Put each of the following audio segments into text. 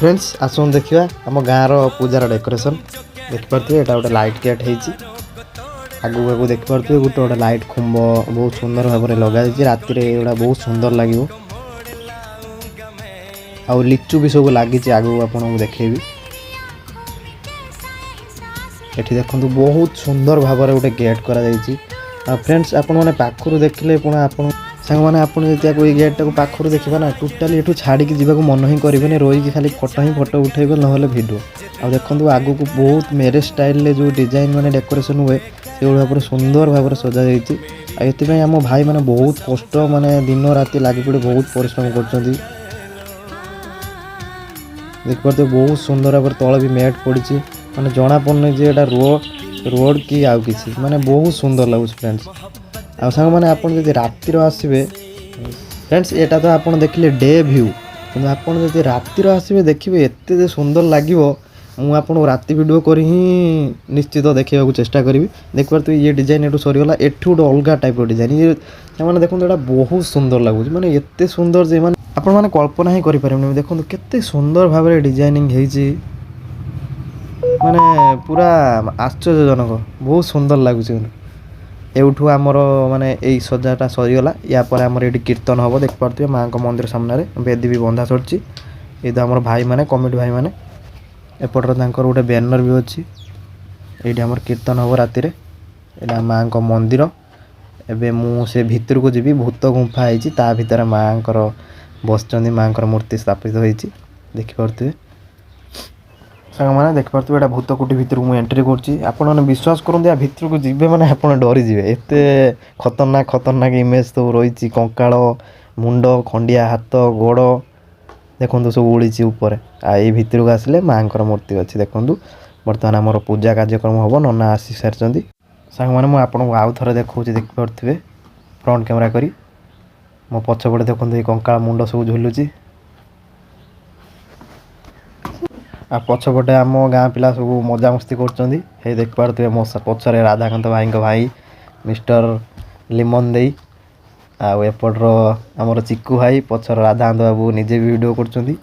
Friends, ଆସନ୍ତୁ ଦେଖିବା ଆମ ଗାଁର ପୂଜାର ଡେକୋରେସନ୍। ଦେଖିପାରୁଥିବେ, ଏଇଟା ଗୋଟେ ଲାଇଟ୍ ଗେଟ୍ ହେଇଛି। ଆଗକୁ ଆଗକୁ ଦେଖିପାରୁଥିବେ, ଗୋଟେ ଗୋଟେ ଲାଇଟ୍ ଖୁମ୍ବ ବହୁତ ସୁନ୍ଦର ଭାବରେ ଲଗାଯାଇଛି। ରାତିରେ ଏଗୁଡ଼ା ବହୁତ ସୁନ୍ଦର ଲାଗିବ। ଆଉ ଲିଚୁ ବି ସବୁ ଲାଗିଛି, ଆଗକୁ ଆପଣଙ୍କୁ ଦେଖେଇବି। ଏଠି ଦେଖନ୍ତୁ, ବହୁତ ସୁନ୍ଦର ଭାବରେ ଗୋଟେ ଗେଟ୍ କରାଯାଇଛି। ଆଉ ଫ୍ରେଣ୍ଡସ୍, ଆପଣମାନେ ପାଖରୁ ଦେଖିଲେ ପୁଣି ଆପଣ ସାଙ୍ଗମାନେ, ଆପଣ ଯଦି ତାକୁ ଏଇ ଗେଟ୍ଟାକୁ ପାଖରୁ ଦେଖିବେ ନା, ଟୋଟାଲି ଏଠୁ ଛାଡ଼ିକି ଯିବାକୁ ମନ ହିଁ କରିବେନି। ରହିକି ଖାଲି ଫଟୋ ହିଁ ଫଟୋ ଉଠେଇବେ, ନହେଲେ ଭିଡ଼ିଓ। ଆଉ ଦେଖନ୍ତୁ, ଆଗକୁ ବହୁତ ମ୍ୟାରେଜ୍ ଷ୍ଟାଇଲରେ ଯେଉଁ ଡିଜାଇନ୍ ମାନେ ଡେକୋରେସନ୍ ହୁଏ, ସେଇଭଳି ଭାବରେ ସୁନ୍ଦର ଭାବରେ ସଜାଯାଇଛି। ଆଉ ଏଥିପାଇଁ ଆମ ଭାଇମାନେ ବହୁତ କଷ୍ଟ, ମାନେ ଦିନ ରାତି ଲାଗି ପଡ଼ି ବହୁତ ପରିଶ୍ରମ କରୁଛନ୍ତି। ଦେଖିପାରୁଥିବେ, ବହୁତ ସୁନ୍ଦର ଭାବରେ ତଳେ ବି ମ୍ୟାଟ୍ ପଡ଼ିଛି। ମାନେ ଜଣା ପଡ଼ୁନି ଯେ ଏଇଟା ରୋଡ଼ ରୋଡ଼ କି ଆଉ କିଛି। ମାନେ ବହୁତ ସୁନ୍ଦର ଲାଗୁଛି ଫ୍ରେଣ୍ଡସ୍। ଆଉ ସାଙ୍ଗମାନେ, ଆପଣ ଯଦି ରାତିର ଆସିବେ, ଫ୍ରେଣ୍ଡସ୍, ଏଇଟା ତ ଆପଣ ଦେଖିଲେ ଡେ ଭ୍ୟୁ, କିନ୍ତୁ ଆପଣ ଯଦି ରାତିର ଆସିବେ, ଦେଖିବେ ଏତେ ଯେ ସୁନ୍ଦର ଲାଗିବ। ମୁଁ ଆପଣଙ୍କୁ ରାତି ଭିଡ଼ିଓ କରି ହିଁ ନିଶ୍ଚିତ ଦେଖେଇବାକୁ ଚେଷ୍ଟା କରିବି। ଦେଖିପାରୁଥିବେ, ଇଏ ଡିଜାଇନ୍ ଏଠୁ ସରିଗଲା। ଏଠୁ ଗୋଟେ ଅଲଗା ଟାଇପ୍ର ଡିଜାଇନ୍ ଇଏ। ସେମାନେ ଦେଖନ୍ତୁ, ଏଇଟା ବହୁତ ସୁନ୍ଦର ଲାଗୁଛି। ମାନେ ଏତେ ସୁନ୍ଦର ଯେ ମାନେ ଆପଣମାନେ କଳ୍ପନା ହିଁ କରିପାରିବେନି। ଦେଖନ୍ତୁ, କେତେ ସୁନ୍ଦର ଭାବରେ ଡିଜାଇନିଂ ହେଇଛି, ମାନେ ପୁରା ଆଶ୍ଚର୍ଯ୍ୟଜନକ। ବହୁତ ସୁନ୍ଦର ଲାଗୁଛି। କିନ୍ତୁ ଏଇଠୁ ଆମର ମାନେ ଏଇ ସଜାଟା ସରିଗଲା। ୟା ପରେ ଆମର ଏଇଠି କୀର୍ତ୍ତନ ହେବ। ଦେଖିପାରୁଥିବେ, ମାଆଙ୍କ ମନ୍ଦିର ସାମ୍ନାରେ ବେଦି ବି ବନ୍ଧା ସରିଛି। ଏଇ ତ ଆମର ଭାଇମାନେ, କମିଟି ଭାଇମାନେ, ଏପଟରେ ତାଙ୍କର ଗୋଟେ ବ୍ୟାନର ବି ଅଛି। ଏଇଠି ଆମର କୀର୍ତ୍ତନ ହେବ ରାତିରେ। ଏଇଟା ମାଆଙ୍କ ମନ୍ଦିର। ଏବେ ମୁଁ ସେ ଭିତରକୁ ଯିବି। ଭୂତ ଗୁମ୍ଫା ହେଇଛି, ତା ଭିତରେ ମାଆଙ୍କର ବସିଛନ୍ତି, ମାଆଙ୍କର ମୂର୍ତ୍ତି ସ୍ଥାପିତ ହେଇଛି। ଦେଖିପାରୁଥିବେ ସାଙ୍ଗମାନେ, ଦେଖିପାରୁଥିବେ, ଏଇଟା ଭୂତକୁଟି ଭିତରକୁ ମୁଁ ଏଣ୍ଟ୍ରି କରୁଛି। ଆପଣମାନେ ବିଶ୍ୱାସ କରନ୍ତୁ, ୟା ଭିତରକୁ ଯିବେ ମାନେ ଆପଣ ଡରିଯିବେ। ଏତେ ଖତରନାକ ଖତରନାକ ଇମେଜ୍ ସବୁ ରହିଛି। କଙ୍କାଳ, ମୁଣ୍ଡ, ଖଣ୍ଡିଆ ହାତ, ଗୋଡ଼ ଦେଖନ୍ତୁ, ସବୁ ଉଡ଼ିଛି ଉପରେ। ଆଉ ଏଇ ଭିତରକୁ ଆସିଲେ ମାଆଙ୍କର ମୂର୍ତ୍ତି ଅଛି। ଦେଖନ୍ତୁ, ବର୍ତ୍ତମାନ ଆମର ପୂଜା କାର୍ଯ୍ୟକ୍ରମ ହେବ। ନନା ଆସି ସାରିଛନ୍ତି। ସାଙ୍ଗମାନେ, ମୁଁ ଆପଣଙ୍କୁ ଆଉ ଥରେ ଦେଖାଉଛି। ଦେଖିପାରୁଥିବେ, ଫ୍ରଣ୍ଟ କ୍ୟାମେରା କରି ମୋ ପଛପଟେ ଦେଖନ୍ତୁ, ଏଇ କଙ୍କାଳ ମୁଣ୍ଡ ସବୁ ଝୁଲୁଛି। ଆଉ ପଛପଟେ ଆମ ଗାଁ ପିଲା ସବୁ ମଜାମସ୍ତି କରୁଛନ୍ତି। ହେଇ ଦେଖିପାରୁଥିବେ, ମୋ ପଛରେ ରାଧାକାନ୍ତ ଭାଇଙ୍କ ଭାଇ ମିଷ୍ଟର ଲିମନ ଦେଇ, ଆଉ ଏପଟର ଆମର ଚିକୁ ଭାଇ, ପଛର ରାଧାକାନ୍ତ ବାବୁ ନିଜେ ବି ଭିଡ଼ିଓ କରୁଛନ୍ତି।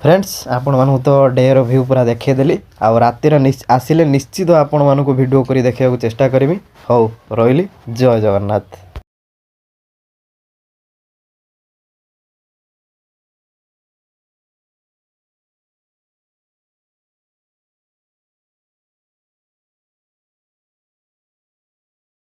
ଫ୍ରେଣ୍ଡସ୍, ଆପଣମାନଙ୍କୁ ତ ଡେର ଭ୍ୟୁ ପୁରା ଦେଖେଇଦେଲି। ଆଉ ରାତିରେ ଆସିଲେ ନିଶ୍ଚିତ ଆପଣମାନଙ୍କୁ ଭିଡ଼ିଓ କରି ଦେଖେଇବାକୁ ଚେଷ୍ଟା କରିବି। ହଉ, ରହିଲି। ଜୟ ଜଗନ୍ନାଥ।